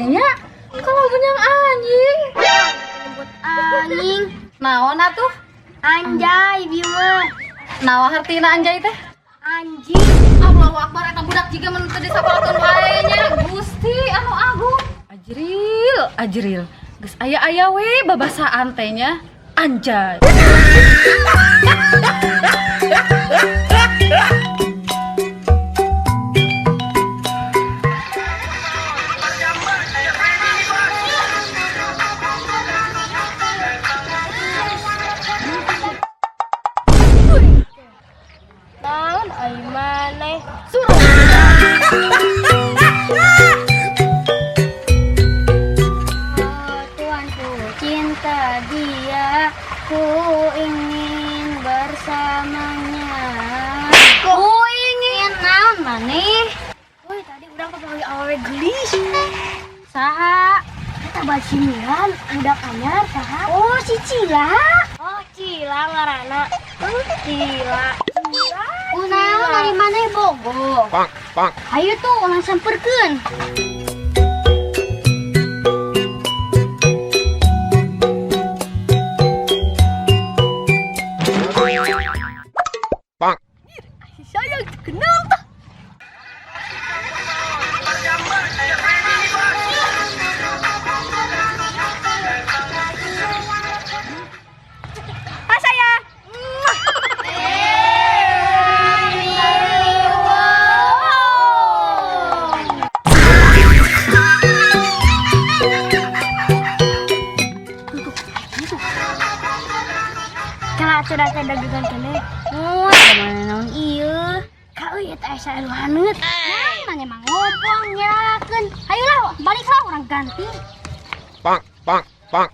teh nya? Kalau menyang anjing. Nyebut anjing. Naon atuh? Anjay bieu mah. Naon hartina anjay teh? Anjing. Allahu Akbar, eta budak jiga mun teu disakolakeun wae nya. Gusti anu agung. Ajril, ajril. Geus aya-aya we babasaan teh nya. Anjay. Naon ai maneh? Suruh. Oh, Tuhan, ku cinta dia, ku ingin bersamanya. Ku ingin naon maneh? Woi, tadi urang kapanggih awewe geulis. Saha? Eta basinian budak anyar saha? Oh, si Cila. Oh, Cila ngaranna. Oh, Cila. Cila. Kunaon ari maneh bogo? Bonk, bonk. Ayo tuh urang samperkeun. Bonk. Sayang kenal tah. Ah, saya. Kalau atuh rasa dagegan keneh. Oh, mana naon ieu? Ka euy eta asa anu haneut. Nah, mana mah ngompong nyerakeun. Ayolah, baliklah urang ganti. Bonk, bonk, bonk.